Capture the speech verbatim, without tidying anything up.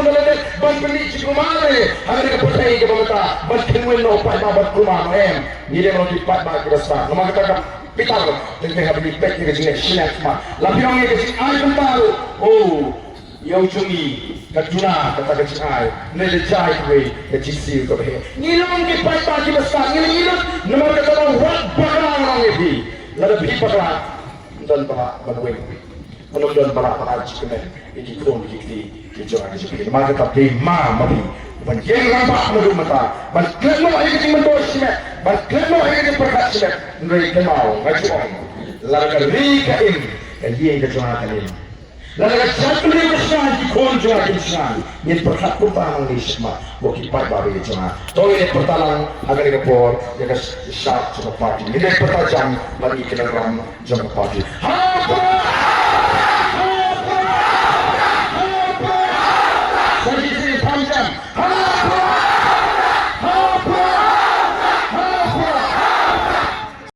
shu na lade ban pynmih jingkulmar ne ha kane ka pyrthei kaba mynta ban pynwin noh u paidbah bad kulmar noh em. Ngi dei ban long ki paidbah kiba stad. Namar kata ka Pitar, teng teng haba ngi peit ïa ka jingngeit shimet ma la phi ong ïa ka jingai kumta ruh. Oh, ïa u jong ngi ka duna kata ka jingai, ne da jai kawei ka jingsiew kaba heh. Ngi long ki paidbah kiba stad, ngi long ngi lut namar kata ka wat bakla ngi ong ïa phi. Lada phi bakla, ym don ba ban weng. Ym don ba lah ban ai jingkmen ïa ki khun ki kti ki jong nga ki jong phi. Namar kata dei ma ma phi ban ïeng rangbah naduh mynta, ban klet noh ïa ka jingmyntoi shimet, ban klet noh ïa ka jingpyrkhat shimet. Hynrei kynmaw, nga ju ong, lada ka ri ka im, ka ïing ka jong nga kan im. Lada ka jaitbynriew ka shngaiñ, ki khun jong nga kin shngaiñ. Ngin pyrkhat kumta nangne shakhmat, ko ki paidbah jong nga. To ngin ïa pyrta lang ha kane ka por ïa ka shad jong ka party. Ngin ïa pyrta jam bad ki nongïalam jong ka party. Ha, ha, ha.